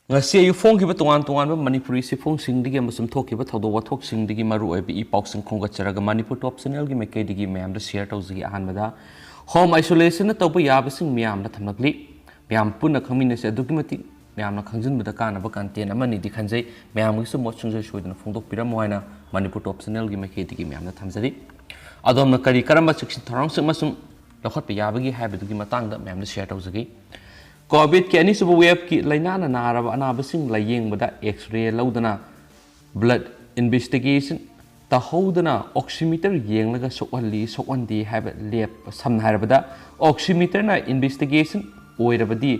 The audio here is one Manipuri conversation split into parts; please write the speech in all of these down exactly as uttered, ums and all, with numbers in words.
ꯉꯁꯤ ꯑꯌꯨꯛ ꯐꯣꯡꯈꯤꯕ ꯇꯣꯉꯥꯟ ꯇꯣꯉꯥꯟꯕ ꯃꯅꯤꯄꯨꯔꯤ ꯁꯤꯐꯣꯡꯁꯤꯡꯗꯒꯤ ꯑꯃꯁꯨꯡ ꯊꯣꯛꯈꯤꯕ ꯊꯧꯗꯣꯛ ꯋꯥꯊꯣꯛꯁꯤꯡꯗꯒꯤ ꯃꯔꯨ ꯑꯣꯏꯕ ꯏ ꯄꯥꯎꯁꯤꯡ ꯈꯣꯝꯒꯠꯆꯔꯒ ꯃꯅꯤꯄꯨꯔ ꯇꯣꯞ ꯆꯦꯅꯦꯜꯒꯤ ꯃꯥꯏꯀꯩꯗꯒꯤ ꯃꯌꯥꯝꯗ ꯁꯤꯌꯔ ꯇꯧꯖꯒꯦ꯫ ꯑꯍꯥꯟꯕꯗ, ꯍꯣꯝ ꯑꯥꯏꯁꯣꯂꯦꯁꯟꯅ ꯇꯧꯕ ꯌꯥꯕꯁꯤꯡ ꯃꯌꯥꯝꯗ ꯊꯝꯂꯛꯂꯤ꯫ ꯃꯌꯥꯝ ꯄꯨꯟꯅ ꯈꯪꯃꯤꯟꯅꯁꯤ꯫ ꯑꯗꯨꯛꯀꯤ ꯃꯇꯤꯛ ꯃꯌꯥꯝꯅ ꯈꯪꯖꯤꯟꯕꯗ ꯀꯥꯟꯅꯕ ꯀꯟꯇꯦꯟ ꯑꯃꯅꯤꯗꯤ ꯈꯟꯖꯩ꯫ ꯃꯌꯥꯝꯒꯤꯁꯨ ꯃꯣꯠ ꯁꯨꯡꯁꯣꯏ ꯁꯣꯏꯗꯅ ꯐꯣꯡꯗꯣꯛꯄꯤꯔꯝꯃꯣ ꯍꯥꯏꯅ ꯃꯅꯤꯄꯨꯔ ꯇꯣꯞ ꯆꯦꯅꯦꯜꯒꯤ ꯃꯥꯏꯀꯩꯗꯒꯤ ꯃꯌꯥꯝꯗ ꯊꯝꯖꯔꯤ꯫ ꯑꯗꯣꯝꯅ ꯀꯔꯤ ꯀꯔꯝꯕ ꯆꯦꯛꯁꯤꯟ ꯊꯧꯔꯥꯡꯁꯤꯡ ꯑꯃꯁꯨꯡ ꯂꯧꯈꯠꯄ ꯌꯥꯕꯒꯦ ꯍꯥꯏꯕꯗꯨꯒꯤ ꯃꯇꯥꯡꯗ ꯃꯌꯥꯝꯗ ꯁꯤꯌꯔ ꯇꯧꯖꯒꯦ꯫ ꯀꯣꯚꯤꯗꯀꯤ ꯑꯅꯤꯁꯨꯕ ꯋꯦꯕꯀꯤ ꯂꯥꯏꯅꯥꯅ ꯅꯥꯔꯕ ꯑꯅꯥꯕꯁꯤꯡ ꯂꯥꯌꯦꯡꯕꯗ ꯑꯦꯛꯁ ꯔꯦ ꯂꯧꯗꯅ, ꯕ꯭ꯂꯗ ꯏꯟꯚꯦꯁꯇꯤꯒꯦꯁꯟ ꯇꯧꯍꯧꯗꯅ ꯑꯣꯛꯁꯤꯃꯤꯇꯔ ꯌꯦꯡꯂꯒ ꯁꯣꯛꯍꯜꯂꯤ ꯁꯣꯛꯍꯟꯗꯦ ꯍꯥꯏꯕ ꯂꯦꯞ-, ꯁꯝꯅ ꯍꯥꯏꯔꯕꯗ, ꯑꯣꯛꯁꯤꯃꯤꯇꯔꯅ ꯏꯟꯚꯦꯁꯇꯤꯒꯦꯁꯟ ꯑꯣꯏꯔꯕꯗꯤ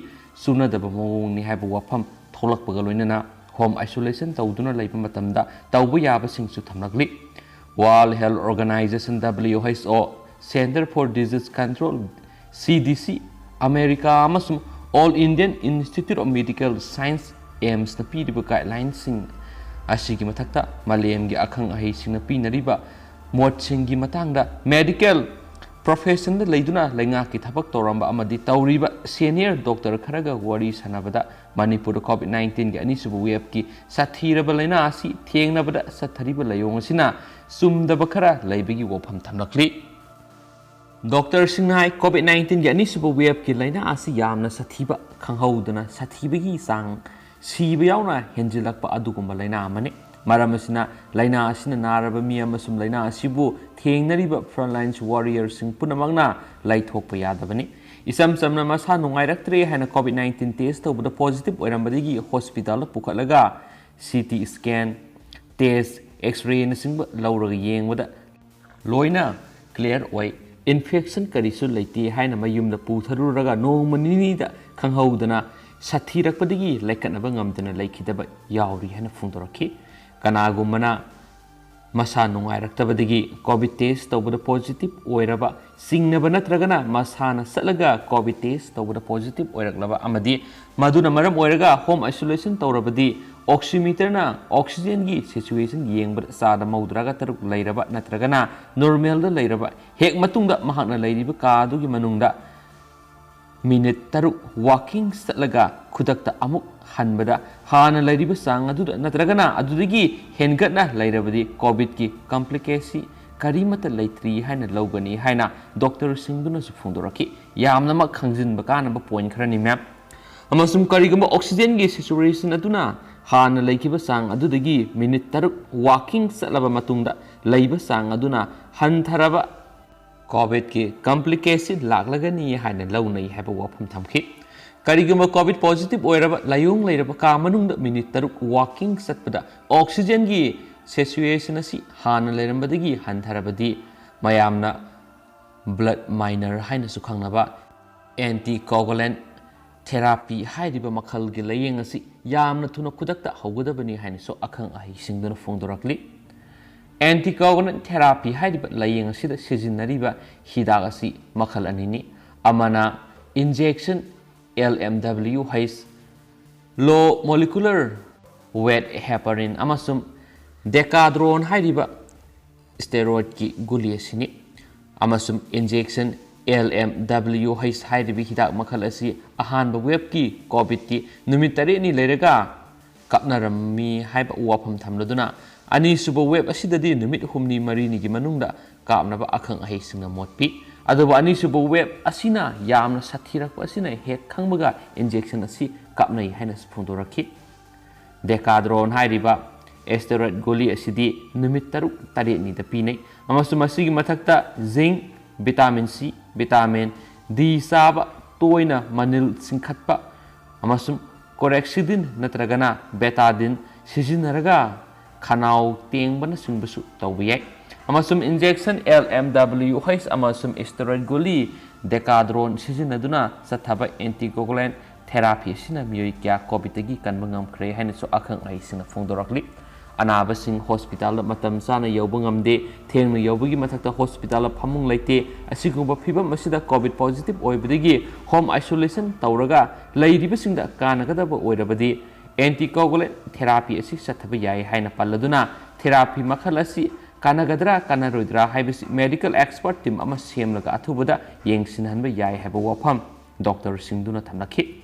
ꯆꯨꯅꯗꯕ ꯃꯑꯣꯡꯅꯤ ꯍꯥꯏꯕ ꯋꯥꯐꯝ ꯊꯣꯛꯂꯛꯄꯒ ꯂꯣꯏꯅꯅ ꯍꯣꯝ ꯑꯥꯏꯁꯣꯂꯦꯁꯟ ꯇꯧꯗꯨꯅ ꯂꯩꯕ ꯃꯇꯝꯗ ꯇꯧꯕ ꯌꯥꯕꯁꯤꯡꯁꯨ ꯊꯝꯂꯛꯂꯤ꯫ World Health Organization, W H O, Center for Disease Control, C D C, America ꯑꯃꯁꯨꯡ All Indian Institute of Medical Science, ꯑꯦꯝꯁꯅ ꯄꯤꯔꯤꯕ ꯒꯥꯏꯗꯂꯥꯏꯟꯁꯤꯡ ꯑꯁꯤꯒꯤ ꯃꯊꯛꯇ ꯃꯥꯂꯦꯝꯒꯤ ꯑꯈꯪ ꯑꯍꯩꯁꯤꯡꯅ ꯄꯤꯅꯔꯤꯕ ꯃꯣꯠꯁꯤꯡꯒꯤ ꯃꯇꯥꯡꯗ ꯃꯦꯗꯤꯀꯦꯜ ꯄ꯭ꯔꯣꯐꯦꯁꯟꯗ ꯂꯩꯗꯨꯅ ꯂꯩꯉꯥꯛꯀꯤ ꯊꯕꯛ ꯇꯧꯔꯝꯕ ꯑꯃꯗꯤ ꯇꯧꯔꯤꯕ ꯁꯦꯅꯤꯌꯔ ꯗꯣꯛꯇꯔ ꯈꯔꯒ ꯋꯥꯔꯤ ꯁꯥꯟꯅꯕꯗ ꯃꯅꯤꯄꯨꯔꯗ ꯀꯣꯚꯤꯗ ꯅꯥꯏꯟꯇꯤꯟꯒꯤ ꯑꯅꯤꯁꯨꯕ ꯋꯦꯕꯀꯤ ꯁꯥꯊꯤꯔꯕ ꯂꯥꯏꯅꯥ ꯑꯁꯤ ꯊꯦꯡꯅꯕꯗ ꯆꯠꯊꯔꯤꯕ ꯂꯥꯏꯑꯣꯡ ꯑꯁꯤꯅ ꯆꯨꯝꯗꯕ ꯈꯔ ꯂꯩꯕꯒꯤ ꯋꯥꯐꯝ ꯊꯝꯂꯛꯂꯤ꯫ ꯗꯣꯛꯇꯔꯁꯤꯡꯅ ꯍꯥꯏ, ꯀꯣꯚꯤꯗ ꯅꯥꯏꯟꯇꯤꯟꯒꯤ ꯑꯅꯤꯁꯨꯕ ꯋꯦꯕꯀꯤ ꯂꯥꯏꯅꯥ ꯑꯁꯤ ꯌꯥꯝꯅ ꯁꯥꯊꯤꯕ, ꯈꯪꯍꯧꯗꯅ ꯁꯥꯊꯤꯕꯒꯤ ꯆꯥꯡ, ꯁꯤꯕ ꯌꯥꯎꯅ ꯍꯦꯟꯖꯤꯜꯂꯛꯄ ꯑꯗꯨꯒꯨꯝꯕ ꯂꯥꯏꯅꯥ ꯑꯃꯅꯤ꯫ ꯃꯔꯝ ꯑꯁꯤꯅ, ꯂꯥꯏꯅꯥ ꯑꯁꯤꯅ ꯅꯥꯔꯕ ꯃꯤ ꯑꯃꯁꯨꯡ ꯂꯥꯏꯅꯥ ꯑꯁꯤꯕꯨ ꯊꯦꯡꯅꯔꯤꯕ frontline warriorꯁꯤꯡ ꯄꯨꯝꯅꯃꯛꯅ ꯂꯩꯊꯣꯛꯄ ꯌꯥꯗꯕꯅꯤ꯫ ꯏꯆꯝ ꯆꯝꯅ ꯃꯁꯥ ꯅꯨꯡꯉꯥꯏꯔꯛꯇ꯭ꯔꯦ ꯍꯥꯏꯅ ꯀꯣꯚꯤꯗ ꯅꯥꯏꯟꯇꯤꯟ ꯇꯦꯁ ꯇꯧꯕꯗ ꯄꯣꯖꯤꯇꯤꯚ ꯑꯣꯏꯔꯝꯕꯗꯒꯤ ꯍꯣꯁꯄꯤꯇꯥꯜꯗ ꯄꯨꯈꯠꯂꯒ C T scan, test, X ꯔꯦꯅꯆꯤꯡꯕ ꯂꯧꯔꯒ ꯌꯦꯡꯕꯗ ꯂꯣꯏꯅ ꯀ꯭ꯂꯤꯌꯥꯔ ꯑꯣꯏ, ꯏꯟꯐꯦꯛꯁꯟ ꯀꯔꯤꯁꯨ ꯂꯩꯇꯦ ꯍꯥꯏꯅ ꯃꯌꯨꯝꯗ ꯄꯨꯊꯔꯨꯔꯒ ꯅꯣꯡꯃ ꯅꯤꯅꯤꯗ ꯈꯪꯍꯧꯗꯅ ꯁꯥꯊꯤꯔꯛꯄꯗꯒꯤ ꯂꯩꯈꯠꯅꯕ ꯉꯝꯗꯅ ꯂꯩꯈꯤꯗꯕ ꯌꯥꯎꯔꯤ ꯍꯥꯏꯅ ꯐꯣꯡꯗꯣꯔꯛꯈꯤ꯫ ꯀꯅꯥꯒꯨꯝꯕꯅ ꯃꯁꯥ ꯅꯨꯡꯉꯥꯏꯔꯛꯇꯕꯗꯒꯤ ꯀꯣꯚꯤꯗ ꯇꯦꯁ ꯇꯧꯕꯗ ꯄꯣꯖꯤꯇꯤꯚ ꯑꯣꯏꯔꯕ, ꯆꯤꯡꯅꯕ ꯅꯠꯇ꯭ꯔꯒꯅ ꯃꯁꯥꯅ ꯆꯠꯂꯒ ꯀꯣꯚꯤꯗ ꯇꯦꯁ ꯇꯧꯕꯗ ꯄꯣꯖꯤꯇꯤꯚ ꯑꯣꯏꯔꯛꯂꯕ ꯑꯃꯗꯤ ꯃꯗꯨꯅ ꯃꯔꯝ ꯑꯣꯏꯔꯒ ꯍꯣꯝ ꯑꯥꯏꯁꯣꯂꯦꯁꯟ ꯇꯧꯔꯕꯗꯤ ꯑꯣꯛꯁꯤꯃꯤꯇꯔꯅ ꯑꯣꯛꯁꯤꯖꯦꯟꯒꯤ ꯁꯤꯆꯨꯋꯦꯁꯟ ꯌꯦꯡꯕꯗ ꯆꯥꯗ ꯃꯧꯗ꯭ꯔꯥꯒ ꯇꯔꯨꯛ ꯂꯩꯔꯕ ꯅꯠꯇ꯭ꯔꯒꯅ ꯅꯣꯔꯃꯦꯜꯗ ꯂꯩꯔꯕ ꯍꯦꯛ ꯃꯇꯨꯡꯗ ꯃꯍꯥꯛꯅ ꯂꯩꯔꯤꯕ ꯀꯥ ꯑꯗꯨꯒꯤ ꯃꯅꯨꯡꯗ ꯃꯤꯅꯤꯠ ꯇꯔꯨꯛ ꯋꯥꯀꯤꯡ ꯆꯠꯂꯒ ꯈꯨꯗꯛꯇ ꯑꯃꯨꯛ ꯍꯟꯕꯗ ꯍꯥꯟꯅ ꯂꯩꯔꯤꯕ ꯆꯥꯡ ꯑꯗꯨꯗ ꯅꯠꯇ꯭ꯔꯒꯅ ꯑꯗꯨꯗꯒꯤ ꯍꯦꯟꯒꯠꯅ ꯂꯩꯔꯕꯗꯤ ꯀꯣꯚꯤꯗꯀꯤ ꯀꯝꯄ꯭ꯂꯤꯀꯦꯁꯤ ꯀꯔꯤꯃꯠꯇ ꯂꯩꯇ꯭ꯔꯤ ꯍꯥꯏꯅ ꯂꯧꯒꯅꯤ ꯍꯥꯏꯅ ꯗꯣꯛꯇꯔꯁꯤꯡꯗꯨꯅꯁꯨ ꯐꯣꯡꯗꯣꯔꯛꯈꯤ꯫ ꯌꯥꯝꯅꯃꯛ ꯈꯪꯖꯤꯟꯕ ꯀꯥꯟꯅꯕ ꯄꯣꯏꯟ ꯈꯔꯅꯤ, ꯃꯦꯝ꯫ ꯑꯃꯁꯨꯡ ꯀꯔꯤꯒꯨꯝꯕ ꯑꯣꯛꯁꯤꯖꯦꯟꯒꯤ ꯁꯦꯆꯨꯔꯦꯁꯟ ꯑꯗꯨꯅ ꯍꯥꯟꯅ ꯂꯩꯈꯤꯕ ꯆꯥꯡ ꯑꯗꯨꯗꯒꯤ ꯃꯤꯅꯤꯠ ꯇꯔꯨꯛ ꯋꯥꯀꯤꯡ ꯆꯠꯂꯕ ꯃꯇꯨꯡꯗ ꯂꯩꯕ ꯆꯥꯡ ꯑꯗꯨꯅ ꯍꯟꯊꯔꯕ ꯀꯣꯚꯤꯗꯀꯤ ꯀꯝꯄ꯭ꯂꯤꯀꯦꯁꯟ ꯂꯥꯛꯂꯒꯅꯤ ꯍꯥꯏꯅ ꯂꯧꯅꯩ ꯍꯥꯏꯕ ꯋꯥꯐꯝ ꯊꯝꯈꯤ꯫ ꯀꯔꯤꯒꯨꯝꯕ ꯀꯣꯚꯤꯗ ꯄꯣꯖꯤꯇꯤꯚ ꯑꯣꯏꯔꯕ ꯂꯥꯏꯑꯣꯡ ꯂꯩꯔꯕ ꯀꯥ ꯃꯅꯨꯡꯗ ꯃꯤꯅꯤꯠ ꯇꯔꯨꯛ ꯋꯥꯀꯤꯡ ꯆꯠꯄꯗ ꯑꯣꯛꯁꯤꯖꯦꯟꯒꯤ ꯁꯦꯆꯨꯔꯦꯁꯟ ꯑꯁꯤ ꯍꯥꯟꯅ ꯂꯩꯔꯝꯕꯗꯒꯤ ꯍꯟꯊꯔꯕꯗꯤ ꯃꯌꯥꯝꯅ ꯕ꯭ꯂꯗ ꯃꯥꯏꯅꯔ ꯍꯥꯏꯅꯁꯨ ꯈꯪꯅꯕ ꯑꯦꯟꯇꯤꯀꯣꯒꯨꯂꯦꯟ ꯊꯦꯔꯥꯄꯤ ꯍꯥꯏꯔꯤꯕ ꯃꯈꯜꯒꯤ ꯂꯥꯏꯌꯦꯡ ꯑꯁꯤ ꯌꯥꯝꯅ ꯊꯨꯅ ꯈꯨꯗꯛꯇ ꯍꯧꯒꯗꯕꯅꯤ ꯍꯥꯏꯅꯁꯨ ꯑꯈꯪ ꯑꯍꯩꯁꯤꯡꯗꯨꯅ ꯐꯣꯡꯗꯣꯔꯛꯂꯤ꯫ ꯑꯦꯟꯇꯤꯀꯣꯒꯨꯂꯦꯟ ꯊꯦꯔꯥꯄꯤ ꯍꯥꯏꯔꯤꯕ ꯂꯥꯏꯌꯦꯡ ꯑꯁꯤꯗ ꯁꯤꯖꯤꯟꯅꯔꯤꯕ ꯍꯤꯗꯥꯛ ꯑꯁꯤ ꯃꯈꯜ ꯑꯅꯤꯅꯤ꯫ ꯑꯃꯅ injection, L M W H, low molecular weight heparin, ꯑꯃꯁꯨꯡ ꯗꯦꯀꯥꯗ꯭ꯔꯣꯟ ꯍꯥꯏꯔꯤꯕ ꯁ꯭ꯇꯦꯔꯣꯏꯗꯀꯤ ꯒꯨꯂꯤ ꯑꯁꯤꯅꯤ꯫ ꯑꯃꯁꯨꯡ injection L M W H ꯍꯥꯏꯔꯤꯕ ꯍꯤꯗꯥꯛ ꯃꯈꯜ ꯑꯁꯤ ꯑꯍꯥꯟꯕ ꯋꯦꯕꯀꯤ ꯀꯣꯚꯤꯗꯀꯤ ꯅꯨꯃꯤꯠ ꯇꯔꯦꯠꯅꯤ ꯂꯩꯔꯒ ꯀꯥꯞꯅꯔꯝꯃꯤ ꯍꯥꯏꯕ ꯋꯥꯐꯝ ꯊꯝꯂꯗꯨꯅ, ꯑꯅꯤꯁꯨꯕ ꯋꯦꯕ ꯑꯁꯤꯗꯗꯤ ꯅꯨꯃꯤꯠ ꯍꯨꯝꯅꯤ ꯃꯔꯤꯅꯤꯒꯤ ꯃꯅꯨꯡꯗ ꯀꯥꯞꯅꯕ ꯑꯈꯪ ꯑꯍꯩꯁꯤꯡꯅ ꯃꯣꯠ ꯄꯤ꯫ ꯑꯗꯨꯕꯨ ꯑꯅꯤꯁꯨꯕ ꯋꯦꯕ ꯑꯁꯤꯅ ꯌꯥꯝꯅ ꯁꯥꯊꯤꯔꯛꯄ ꯑꯁꯤꯅ ꯍꯦꯛ ꯈꯪꯕꯒ ꯏꯟꯖꯦꯛꯁꯟ ꯑꯁꯤ ꯀꯥꯞꯅꯩ ꯍꯥꯏꯅꯁꯨ ꯐꯣꯡꯗꯣꯔꯛꯈꯤ꯫ ꯗꯦꯀꯥꯗ꯭ꯔꯣꯟ ꯍꯥꯏꯔꯤꯕ ꯑꯦꯁꯇꯦꯔꯣꯏꯗ ꯒꯨꯂꯤ ꯑꯁꯤꯗꯤ ꯅꯨꯃꯤꯠ ꯇꯔꯨꯛ ꯇꯔꯦꯠꯅꯤꯗ ꯄꯤꯅꯩ, ꯑꯃꯁꯨꯡ ꯃꯁꯤꯒꯤ ꯃꯊꯛꯇ ꯖꯤꯡ, ꯚꯤꯇꯥꯃꯤꯟ ꯁꯤ, ꯚꯤꯇꯥꯃꯤꯟ ꯗꯤ ꯆꯥꯕ, ꯇꯣꯏꯅ ꯃꯅꯤꯜ ꯆꯤꯡꯈꯠꯄ, ꯑꯃꯁꯨꯡ ꯀꯣꯔꯦꯛꯁꯤꯗꯤꯟ ꯅꯠꯇ꯭ꯔꯒꯅ ꯕꯦꯇꯥꯗꯤꯟ ꯁꯤꯖꯤꯟꯅꯔꯒ ꯈꯅꯥꯎ ꯇꯦꯡꯕꯅꯆꯤꯡꯕꯁꯨ ꯇꯧꯕ ꯌꯥꯏ꯫ ꯑꯃꯁꯨꯡ injection L M W H ꯑꯃꯁꯨꯡ ꯁ꯭ꯇꯦꯔꯣꯏꯗ ꯒꯨꯂꯤ ꯗꯦꯀꯥꯗ꯭ꯔꯣꯟ ꯁꯤꯖꯤꯟꯅꯗꯨꯅ ꯆꯠꯊꯕ ꯑꯦꯟꯇꯤꯀꯣꯒꯨꯂꯦꯟ ꯊꯦꯔꯥꯄꯤ ꯑꯁꯤꯅ ꯃꯤꯑꯣꯏ ꯀꯌꯥ ꯀꯣꯚꯤꯗꯇꯒꯤ ꯀꯟꯕ ꯉꯝꯈ꯭ꯔꯦ ꯍꯥꯏꯅꯁꯨ ꯑꯈꯪ ꯑꯍꯩꯁꯤꯡꯅ ꯐꯣꯡꯗꯣꯔꯛꯂꯤ꯫ ꯑꯅꯥꯕꯁꯤꯡ ꯍꯣꯁꯄꯤꯇꯥꯜꯗ ꯃꯇꯝ ꯆꯥꯅ ꯌꯧꯕ ꯉꯝꯗꯦ꯫ ꯊꯦꯡꯅ ꯌꯧꯕꯒꯤ ꯃꯊꯛꯇ ꯍꯣꯁꯄꯤꯇꯥꯜꯗ ꯐꯃꯨꯡ ꯂꯩꯇꯦ꯫ ꯑꯁꯤꯒꯨꯝꯕ ꯐꯤꯚꯝ ꯑꯁꯤꯗ ꯀꯣꯚꯤꯗ ꯄꯣꯖꯤꯇꯤꯚ ꯑꯣꯏꯕꯗꯒꯤ ꯍꯣꯝ ꯑꯥꯏꯁꯣꯂꯦꯁꯟ ꯇꯧꯔꯒ ꯂꯩꯔꯤꯕꯁꯤꯡꯗ ꯀꯥꯟꯅꯒꯗꯕ ꯑꯣꯏꯔꯕꯗꯤ ꯑꯦꯟꯇꯤꯀꯣꯒꯨꯂꯦꯟ ꯊꯦꯔꯥꯄꯤ ꯑꯁꯤ ꯆꯠꯊꯕ ꯌꯥꯏ ꯍꯥꯏꯅ ꯄꯜꯂꯗꯨꯅ, ꯊꯦꯔꯥꯄꯤ ꯃꯈꯜ ꯑꯁꯤ ꯀꯥꯟꯅꯒꯗ꯭ꯔꯥ ꯀꯥꯟꯅꯔꯣꯏꯗ꯭ꯔꯥ ꯍꯥꯏꯕꯁꯤ ꯃꯦꯗꯤꯀꯦꯜ ꯑꯦꯛꯁꯄꯔꯠ ꯇꯤꯝ ꯑꯃ ꯁꯦꯝꯂꯒ ꯑꯊꯨꯕꯗ ꯌꯦꯡꯁꯤꯟꯍꯟꯕ ꯌꯥꯏ ꯍꯥꯏꯕ ꯋꯥꯐꯝ ꯗꯣꯛꯇꯔꯁꯤꯡꯗꯨꯅ ꯊꯝꯂꯛꯈꯤ꯫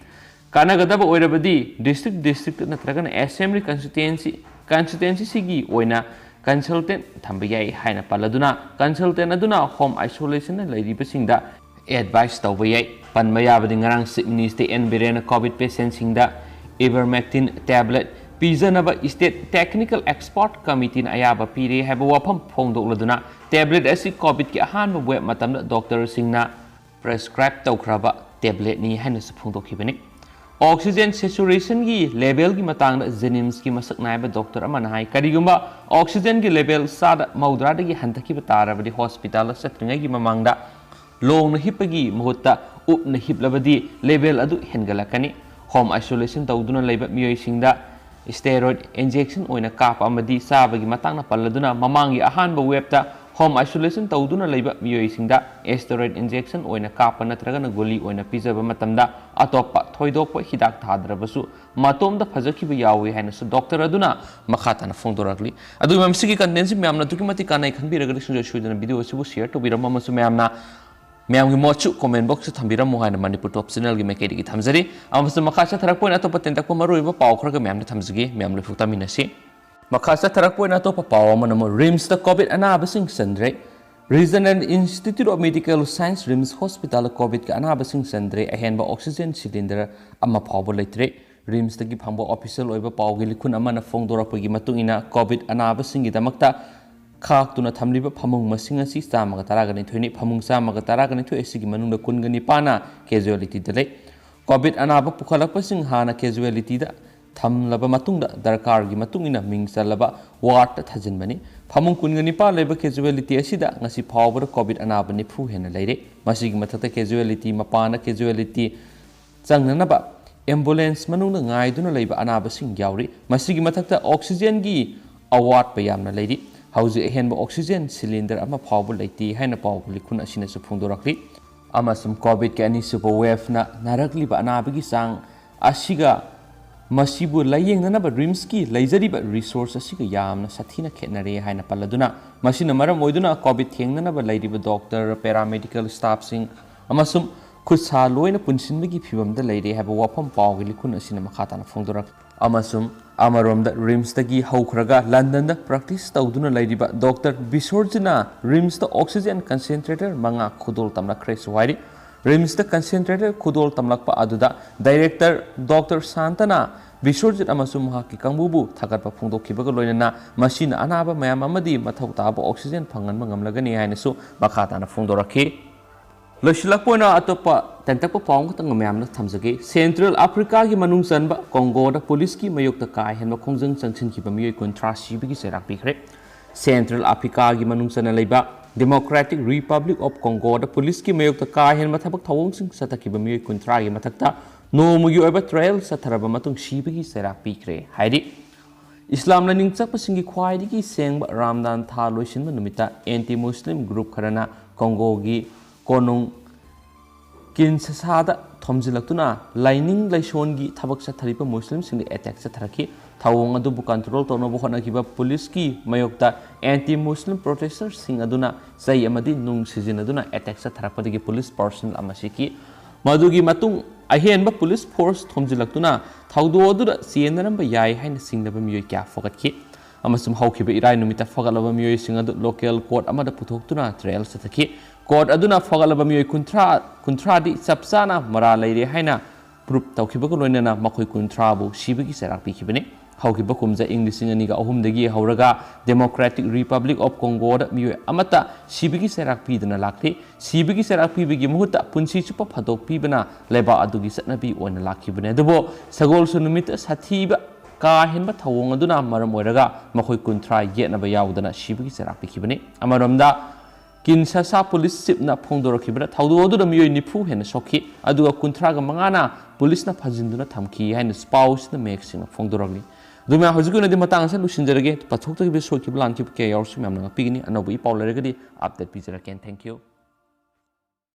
ꯀꯥꯟꯅꯒꯗꯕ ꯑꯣꯏꯔꯕꯗꯤ district district ꯅꯠꯇ꯭ꯔꯒꯅ assembly constituency constituencyꯁꯤꯒꯤ ꯑꯣꯏꯅ consultant ꯊꯝꯕ ꯌꯥꯏ ꯍꯥꯏꯅ ꯄꯜꯂꯗꯨꯅ, consultant ꯑꯗꯨꯅ home isolationꯗ ꯂꯩꯔꯤꯕꯁꯤꯡꯗ advice ꯇꯧꯕ ꯌꯥꯏ꯫ ꯄꯟꯕ ꯌꯥꯕꯗꯤ, ꯉꯔꯥꯡ Chief Minister ꯑꯦꯟ ꯕꯤꯔꯦꯟꯅ COVID patientꯁꯤꯡꯗ ivermectin tablet ꯄꯤꯖꯅꯕ state technical expert committeeꯅ ꯑꯌꯥꯕ ꯄꯤꯔꯦ ꯍꯥꯏꯕ ꯋꯥꯐꯝ ꯐꯣꯡꯗꯣꯛꯂꯗꯨꯅ, tablet ꯑꯁꯤ COVIDꯀꯤ ꯑꯍꯥꯟꯕ wave ꯃꯇꯝꯗ ꯗꯣꯛꯇꯔꯁꯤꯡꯅ prescribe ꯇꯧꯈ꯭ꯔꯕ tabletꯅꯤ ꯍꯥꯏꯅꯁꯨ ꯐꯣꯡꯗꯣꯛꯈꯤꯕꯅꯤ꯫ Oxygen saturationꯒꯤ levelꯒꯤ ꯃꯇꯥꯡꯗ JNIMSꯀꯤ ꯃꯁꯛ ꯅꯥꯏꯕ ꯗꯣꯛꯇꯔ ꯑꯃꯅ ꯍꯥꯏ, ꯀꯔꯤꯒꯨꯝꯕ oxygenꯒꯤ level ꯆꯥꯗ ꯃꯧꯗ꯭ꯔꯥꯗꯒꯤ ꯍꯟꯊꯈꯤꯕ ꯇꯥꯔꯕꯗꯤ hospitalꯗ ꯆꯠꯇ꯭ꯔꯤꯉꯩꯒꯤ ꯃꯃꯥꯡꯗ ꯂꯣꯡꯅ ꯍꯤꯞꯄꯒꯤ ꯃꯍꯨꯠꯇ ꯎꯞꯅ ꯍꯤꯞꯂꯕꯗꯤ level ꯑꯗꯨ ꯍꯦꯟꯒꯠꯂꯛꯀꯅꯤ꯫ Home isolation ꯇꯧꯗꯨꯅ ꯂꯩꯕ ꯃꯤꯑꯣꯏꯁꯤꯡꯗ steroid injection ꯑꯣꯏꯅ ꯀꯥꯞꯄ ꯑꯃꯗꯤ ꯆꯥꯕꯒꯤ ꯃꯇꯥꯡꯗ ꯄꯜꯂꯗꯨꯅ, ꯃꯃꯥꯡꯒꯤ ꯑꯍꯥꯟꯕ waveꯇ home isolation ꯇꯧꯗꯨꯅ ꯂꯩꯕ ꯃꯤꯑꯣꯏꯁꯤꯡꯗ steroid injection ꯑꯣꯏꯅ ꯀꯥꯞꯄ ꯅꯠꯇ꯭ꯔꯒꯅ ꯒꯨꯂꯤ ꯑꯣꯏꯅ ꯄꯤꯖꯕ ꯃꯇꯝꯗ ꯑꯇꯣꯞꯄ ꯊꯣꯏꯗꯣꯛꯄ ꯍꯤꯗꯥꯛ ꯊꯥꯗ꯭ꯔꯕꯁꯨ ꯃꯇꯣꯝꯇ ꯐꯖꯈꯤꯕ ꯌꯥꯎꯏ ꯍꯥꯏꯅꯁꯨ ꯗꯣꯛꯇꯔ ꯑꯗꯨꯅ ꯃꯈꯥ ꯇꯥꯅ ꯐꯣꯡꯗꯣꯔꯛꯂꯤ꯫ ꯑꯗꯨꯒ ꯃꯁꯤꯒꯤ contentꯁꯤ ꯃꯌꯥꯝꯅ ꯑꯗꯨꯛꯀꯤ ꯃꯇꯤꯛ ꯀꯥꯟꯅꯩ ꯈꯟꯕꯤꯔꯒꯗꯤ ꯁꯨꯡꯁꯣꯏ ꯁꯣꯏꯗꯅ video ꯑꯁꯤꯕꯨ share ꯇꯧꯕꯤꯔꯝꯃꯣ ꯑꯃꯁꯨꯡ ꯃꯌꯥꯝꯅ ꯃꯌꯥꯝꯒꯤ ꯃꯣꯠꯁꯨ comment boxꯇ ꯊꯝꯕꯤꯔꯝꯃꯨ ꯍꯥꯏꯅ Manipur Top Channelꯒꯤ ꯃꯥꯏꯀꯩꯗꯒꯤ ꯊꯝꯖꯔꯤ꯫ ꯑꯃꯁꯨꯡ ꯃꯈꯥ ꯆꯠꯊꯔꯛꯄ ꯑꯣꯏꯅ ꯑꯇꯣꯞꯄ ꯇꯦꯟꯇꯛꯄ ꯃꯔꯨꯑꯣꯏꯕ ꯄꯥꯎ ꯈꯔꯒ ꯃꯌꯥꯝꯗ ꯊꯝꯖꯒꯦ꯫ ꯃꯌꯥꯝ ꯂꯣꯏꯐꯥꯎ ꯇꯥꯃꯤꯟꯅꯁꯤ꯫ ꯃꯈꯥ ꯆꯠꯊꯔꯛꯄ ꯑꯣꯏꯅ ꯑꯇꯣꯞꯄ ꯄꯥꯎ ꯑꯃꯅ ꯑꯃꯨꯛ RIMSꯇ COVID ꯑꯅꯥꯕꯁꯤꯡ ꯆꯟꯗ꯭ꯔꯦ꯫ Regional Institute of Medical Science RIMS Hospitalꯗ COVIDꯀꯤ ꯑꯅꯥꯕꯁꯤꯡ ꯆꯟꯗ꯭ꯔꯦ꯫ ꯑꯍꯦꯟꯕ oxygen cylinder ꯑꯃ ꯐꯥꯎꯕ ꯂꯩꯇ꯭ꯔꯦ꯫ RIMSꯇꯒꯤ ꯐꯪꯕ official ꯑꯣꯏꯕ ꯄꯥꯎꯒꯤ ꯂꯤꯈꯨꯟ ꯑꯃꯅ ꯐꯣꯡꯗꯣꯔꯛꯄꯒꯤ ꯃꯇꯨꯡ ꯏꯟꯅ, COVID ꯑꯅꯥꯕꯁꯤꯡꯒꯤꯗꯃꯛꯇ ꯈꯥꯛꯇꯨꯅ ꯊꯝꯂꯤꯕ ꯐꯃꯨꯡ ꯃꯁꯤꯡ ꯑꯁꯤ ꯆꯥꯝꯃꯒ ꯇꯔꯥꯒ ꯅꯤꯊꯣꯏꯅꯤ꯫ ꯐꯃꯨꯡ ꯆꯥꯝꯃꯒ ꯇꯔꯥꯒ ꯅꯤꯊꯣꯏ ꯑꯁꯤꯒꯤ ꯃꯅꯨꯡꯗ ꯀꯨꯟꯒ ꯅꯤꯄꯥꯟꯅ casualtyꯗ ꯂꯩ꯫ COVID ꯑꯅꯥꯕ ꯄꯨꯈꯠꯂꯛꯄꯁꯤꯡ ꯍꯥꯟꯅ casualtyꯗ ꯊꯝꯂꯕ ꯃꯇꯨꯡꯗ ꯗꯔꯀꯥꯔꯒꯤ ꯃꯇꯨꯡ ꯏꯟꯅ ꯃꯤꯡ ꯆꯜꯂꯕ wardꯇ ꯊꯥꯖꯤꯟꯕꯅꯤ꯫ ꯐꯃꯨꯡ ꯀꯨꯟꯒ ꯅꯤꯄꯥꯟ ꯂꯩꯕ casualty ꯑꯁꯤꯗ ꯉꯁꯤ ꯐꯥꯎꯕꯗ COVID ꯑꯅꯥꯕ ꯅꯤꯐꯨ ꯍꯦꯟꯅ ꯂꯩꯔꯦ꯫ ꯃꯁꯤꯒꯤ ꯃꯊꯛꯇ casualty ꯃꯄꯥꯟꯗ casualty ꯆꯪꯅꯅꯕ ambulance ꯃꯅꯨꯡꯗ ꯉꯥꯏꯗꯨꯅ ꯂꯩꯕ ꯑꯅꯥꯕꯁꯤꯡ ꯌꯥꯎꯔꯤ꯫ ꯃꯁꯤꯒꯤ ꯃꯊꯛꯇ oxygenꯒꯤ ꯑꯋꯥꯠꯄ ꯌꯥꯝꯅ ꯂꯩꯔꯤ꯫ ꯍꯧꯖꯤꯛ ꯑꯍꯦꯟꯕ oxygen cylinder ꯑꯃ ꯐꯥꯎꯕ ꯂꯩꯇꯦ ꯍꯥꯏꯅ ꯄꯥꯎ ꯂꯤꯈꯨꯟ ꯑꯁꯤꯅꯁꯨ ꯐꯣꯡꯗꯣꯔꯛꯂꯤ꯫ ꯑꯃꯁꯨꯡ COVIDꯀꯤ ꯑꯅꯤꯁꯨꯕ waveꯅ ꯅꯥꯔꯛꯂꯤꯕ ꯑꯅꯥꯕꯒꯤ ꯆꯥꯡ ꯑꯁꯤꯒ ꯃꯁꯤꯕꯨ ꯂꯥꯌꯦꯡꯅꯅꯕ RIMSꯀꯤ ꯂꯩꯖꯔꯤꯕ resource ꯑꯁꯤꯒ ꯌꯥꯝꯅ ꯁꯥꯊꯤꯅ ꯈꯦꯠꯅꯔꯦ ꯍꯥꯏꯅ ꯄꯜꯂꯗꯨꯅ, ꯃꯁꯤꯅ ꯃꯔꯝ ꯑꯣꯏꯗꯨꯅ COVID ꯊꯦꯡꯅꯅꯕ ꯂꯩꯔꯤꯕ doctor, paraMedical staffꯁꯤꯡ ꯑꯃꯁꯨꯡ ꯈꯨꯠꯁꯥ ꯂꯣꯏꯅ ꯄꯨꯟꯁꯤꯟꯕꯒꯤ ꯐꯤꯕꯝꯗ ꯂꯩꯔꯦ ꯍꯥꯏꯕ ꯋꯥꯐꯝ ꯄꯥꯎꯒꯤ ꯂꯤꯈꯨꯟ ꯑꯁꯤꯅ ꯃꯈꯥ ꯇꯥꯅ ꯐꯣꯡꯗꯣꯔꯛꯂꯤ꯫ ꯑꯃꯁꯨꯡ ꯑꯃꯔꯣꯝꯗ ꯔꯤꯝꯁꯇꯒꯤ ꯍꯧꯈ꯭ꯔꯒ ꯂꯟꯗꯟꯗ ꯄ꯭ꯔꯦꯛꯇꯤꯁ ꯇꯧꯗꯨꯅ ꯂꯩꯔꯤꯕ ꯗꯣꯛꯇꯔ ꯕꯤꯁꯣꯔꯖꯤꯠꯅ ꯔꯤꯝꯁꯇ ꯑꯣꯛꯁꯤꯖꯦꯟ ꯀꯟꯁꯦꯟꯇ꯭ꯔꯦꯇꯔ ꯃꯉꯥ ꯈꯨꯗꯣꯜ ꯇꯝꯂꯛꯈ꯭ꯔꯦꯁꯨ ꯍꯥꯏꯔꯤ꯫ ꯔꯤꯝꯁꯇ ꯀꯟꯁꯦꯟꯇ꯭ꯔꯦꯇꯔ ꯈꯨꯗꯣꯜ ꯇꯝꯂꯛꯄ ꯑꯗꯨꯗ ꯗꯥꯏꯔꯦꯛꯇꯔ ꯗꯣꯛꯇꯔ ꯁꯥꯟꯇꯅ ꯕꯤꯁꯣꯔꯖꯤꯠ ꯑꯃꯁꯨꯡ ꯃꯍꯥꯛꯀꯤ ꯀꯥꯡꯕꯨꯕꯨ ꯊꯥꯒꯠꯄ ꯐꯣꯡꯗꯣꯛꯈꯤꯕꯒ ꯂꯣꯏꯅꯅ ꯃꯁꯤꯅ ꯑꯅꯥꯕ ꯃꯌꯥꯝ ꯑꯃꯗꯤ ꯃꯊꯧ ꯇꯥꯕ ꯑꯣꯛꯁꯤꯖꯦꯟ ꯐꯪꯍꯟꯕ ꯉꯝꯂꯒꯅꯤ ꯍꯥꯏꯅꯁꯨ ꯃꯈꯥ ꯇꯥꯅ ꯐꯣꯡꯗꯣꯔꯛꯈꯤ꯫ ꯂꯣꯏꯁꯤꯜꯂꯛꯄ ꯑꯣꯏꯅ ꯑꯇꯣꯞꯄ ꯇꯦꯟꯇꯛꯄ ꯄꯥꯎ ꯑꯃꯈꯛꯇꯪ ꯃꯌꯥꯝꯅ ꯊꯝꯖꯒꯦ꯫ ꯁꯦꯟꯇ꯭ꯔꯦꯜ ꯑꯐ꯭ꯔꯤꯀꯥꯒꯤ ꯃꯅꯨꯡ ꯆꯟꯕ ꯀꯣꯡꯒꯣꯗ ꯄꯨꯂꯤꯁꯀꯤ ꯃꯥꯌꯣꯛꯇ ꯀꯥ ꯍꯦꯟꯕ ꯈꯣꯡꯖꯪ ꯆꯪꯁꯤꯟꯈꯤꯕ ꯃꯤꯑꯣꯏ ꯀꯨꯟꯊ꯭ꯔꯥ ꯁꯤꯕꯒꯤ ꯆꯩꯔꯥꯛ ꯄꯤꯈ꯭ꯔꯦ꯫ ꯁꯦꯟꯇ꯭ꯔꯦꯜ ꯑꯐ꯭ꯔꯤꯀꯥꯒꯤ ꯃꯅꯨꯡ ꯆꯟꯅ ꯂꯩꯕ ꯗꯦꯃꯣꯀ꯭ꯔꯦꯇꯤꯛ ꯔꯤꯄꯕ꯭ꯂꯤꯛ ꯑꯣꯐ ꯀꯣꯡꯒꯣꯗ ꯄꯨꯂꯤꯁꯀꯤ ꯃꯥꯌꯣꯛꯇ ꯀꯥ ꯍꯦꯟꯕ ꯊꯕꯛ ꯊꯧꯑꯣꯡꯁꯤꯡ ꯆꯠꯊꯈꯤꯕ ꯃꯤꯑꯣꯏ ꯀꯨꯟꯊ꯭ꯔꯥꯒꯤ ꯃꯊꯛꯇ ꯅꯣꯡꯃꯒꯤ ꯑꯣꯏꯕ ꯇ꯭ꯔꯥꯌꯦꯜ ꯆꯠꯊꯔꯕ ꯃꯇꯨꯡ ꯁꯤꯕꯒꯤ ꯆꯩꯔꯥꯛ ꯄꯤꯈ꯭ꯔꯦ ꯍꯥꯏꯔꯤ꯫ ꯏꯁꯂꯥꯝ ꯂꯥꯏꯅꯤꯡ ꯆꯠꯄꯁꯤꯡꯒꯤ ꯈ꯭ꯋꯥꯏꯗꯒꯤ ꯁꯦꯡꯕ ꯔꯥꯝꯗꯥꯟ ꯊꯥ ꯂꯣꯏꯁꯤꯟꯕ ꯅꯨꯃꯤꯠꯇ ꯑꯦꯟꯇꯤ ꯃꯨꯁꯂꯤꯝ ꯒ꯭ꯔꯨꯞ ꯈꯔꯅ ꯀꯣꯡꯒꯣꯒꯤ ꯀꯣꯅꯨꯡ ꯀꯤꯟꯁꯥꯁꯥꯗ ꯊꯣꯝꯖꯤꯜꯂꯛꯇꯨꯅ ꯂꯥꯏꯅꯤꯡ ꯂꯥꯏꯁꯣꯟꯒꯤ ꯊꯕꯛ ꯆꯠꯊꯔꯤꯕ ꯃꯨꯁꯂꯤꯝꯁꯤꯡꯗ ꯑꯦꯇꯦꯛ ꯆꯠꯊꯔꯛꯈꯤ꯫ ꯊꯧꯑꯣꯡ ꯑꯗꯨꯕꯨ ꯀꯟꯇ꯭ꯔꯣꯜ ꯇꯧꯅꯕ ꯍꯣꯠꯅꯈꯤꯕ ꯄꯨꯂꯤꯁꯀꯤ ꯃꯥꯌꯣꯛꯇ ꯑꯦꯟꯇꯤ ꯃꯨꯁꯂꯤꯝ ꯄ꯭ꯔꯣꯇꯦꯁꯇꯔꯁꯤꯡ ꯑꯗꯨꯅ ꯆꯩ ꯑꯃꯗꯤ ꯅꯨꯡ ꯁꯤꯖꯤꯟꯅꯗꯨꯅ ꯑꯦꯇꯦꯛ ꯆꯠꯊꯔꯛꯄꯗꯒꯤ ꯄꯨꯂꯤꯁ ꯄꯥꯔꯁꯅꯦꯜ ꯑꯃ ꯁꯤꯈꯤ꯫ ꯃꯗꯨꯒꯤ ꯃꯇꯨꯡ ꯑꯍꯦꯟꯕ ꯄꯨꯂꯤꯁ ꯐꯣꯔꯁ ꯊꯣꯝꯖꯤꯜꯂꯛꯇꯨꯅ ꯊꯧꯗꯣꯛ ꯑꯗꯨꯗ ꯆꯦꯟꯅꯔꯝꯕ ꯌꯥꯏ ꯍꯥꯏꯅ ꯆꯤꯡꯅꯕ ꯃꯤꯑꯣꯏ ꯀꯌꯥ ꯐꯒꯠꯈꯤ꯫ ꯑꯃꯁꯨꯡ ꯍꯧꯈꯤꯕ ꯏꯔꯥꯏ ꯅꯨꯃꯤꯠꯇ ꯐꯒꯠꯂꯕ ꯃꯤꯑꯣꯏꯁꯤꯡ ꯑꯗꯨ ꯂꯣꯀꯦꯜ ꯀꯣꯔꯠ ꯑꯃꯗ ꯄꯨꯊꯣꯛꯇꯨꯅ ꯇ꯭ꯔꯥꯌꯦꯜ ꯆꯠꯊꯈꯤ꯫ ꯀꯣꯔꯠ ꯑꯗꯨꯅ ꯐꯒꯠꯂꯕ ꯃꯤꯑꯣꯏ ꯀꯨꯟꯊ꯭ꯔꯥ, ꯀꯨꯟꯊ꯭ꯔꯥꯗꯤ ꯆꯞ ꯆꯥꯅ ꯃꯔꯥꯜ ꯂꯩꯔꯦ ꯍꯥꯏꯅ ꯄ꯭ꯔꯨꯞ ꯇꯧꯈꯤꯕꯒ ꯂꯣꯏꯅꯅ ꯃꯈꯣꯏ ꯀꯨꯟꯊ꯭ꯔꯥꯕꯨ ꯁꯤꯕꯒꯤ ꯆꯩꯔꯥꯛ ꯄꯤꯈꯤꯕꯅꯤ꯫ ꯍꯧꯈꯤꯕ ꯀꯨꯝꯖꯥ ꯏꯪ ꯂꯤꯁꯤꯡ ꯑꯅꯤꯒ ꯑꯍꯨꯝꯗꯒꯤ ꯍꯧꯔꯒ ꯗꯦꯃꯣꯀ꯭ꯔꯦꯇꯤꯛ ꯔꯤꯄꯕ꯭ꯂꯤꯛ ꯑꯣꯐ ꯀꯣꯡꯒꯣꯗ ꯃꯤꯑꯣꯏ ꯑꯃꯠꯇ ꯁꯤꯕꯒꯤ ꯆꯩꯔꯥꯛ ꯄꯤꯗꯨꯅ ꯂꯥꯛꯂꯤ꯫ ꯁꯤꯕꯒꯤ ꯆꯩꯔꯥꯛ ꯄꯤꯕꯒꯤ ꯃꯍꯨꯠꯇ ꯄꯨꯟꯁꯤ ꯆꯨꯞꯄ ꯐꯥꯗꯣꯛ ꯄꯤꯕꯅ ꯂꯩꯕꯥꯛ ꯑꯗꯨꯒꯤ ꯆꯠꯅꯕꯤ ꯑꯣꯏꯅ ꯂꯥꯛꯈꯤꯕꯅꯤ꯫ ꯑꯗꯨꯕꯨ ꯁꯒꯣꯜꯁꯦꯟ ꯅꯨꯃꯤꯠꯇ ꯁꯥꯊꯤꯕ ꯀꯥ ꯍꯦꯟꯕ ꯊꯧꯑꯣꯡ ꯑꯗꯨꯅ ꯃꯔꯝ ꯑꯣꯏꯔꯒ ꯃꯈꯣꯏ ꯀꯨꯟꯊ꯭ꯔꯥ ꯌꯦꯠꯅꯕ ꯌꯥꯎꯗꯅ ꯁꯤꯕꯒꯤ ꯆꯩꯔꯥꯛ ꯄꯤꯈꯤꯕꯅꯤ꯫ ꯑꯃꯔꯣꯝꯗ, ꯀꯤꯟꯁꯥꯁꯥ ꯄꯨꯂꯤꯁ ꯆꯤꯞꯅ ꯐꯣꯡꯗꯣꯔꯛꯈꯤꯕꯗ ꯊꯧꯗꯣꯛ ꯑꯗꯨꯗ ꯃꯤꯑꯣꯏ ꯅꯤꯐꯨ ꯍꯦꯟꯅ ꯁꯣꯛꯈꯤ, ꯑꯗꯨꯒ ꯀꯨꯟꯊ꯭ꯔꯥꯒ ꯃꯉꯥꯅ ꯄꯨꯂꯤꯁꯅ ꯐꯥꯖꯤꯟꯗꯨꯅ ꯊꯝꯈꯤ ꯍꯥꯏꯅ ꯄꯥꯎꯁꯤꯗ ꯃꯌꯦꯛ ꯁꯦꯡꯅ ꯐꯣꯡꯗꯣꯔꯛꯂꯤ꯫ ꯑꯗꯨꯃꯥꯏꯅ ꯍꯧꯖꯤꯛꯀꯤ ꯑꯣꯏꯅꯗꯤ ꯃꯇꯥꯡ ꯑꯁꯤꯗ ꯂꯣꯏꯁꯤꯟꯖꯔꯒꯦ꯫ ꯄꯥꯊꯣꯛꯇꯈꯤꯕ, ꯁꯣꯏꯈꯤꯕ, ꯂꯥꯟꯈꯤꯕ ꯀꯌꯥ ꯌꯥꯎꯔꯁꯨ ꯃꯌꯥꯝꯅ ꯉꯥꯛꯄꯤꯒꯅꯤ꯫ ꯑꯅꯧꯕ ꯏ ꯄꯥꯎ ꯂꯩꯔꯒꯗꯤ ꯑꯞꯗꯦꯠ ꯄꯤꯖꯔꯛꯀꯦ꯫ Thank you꯫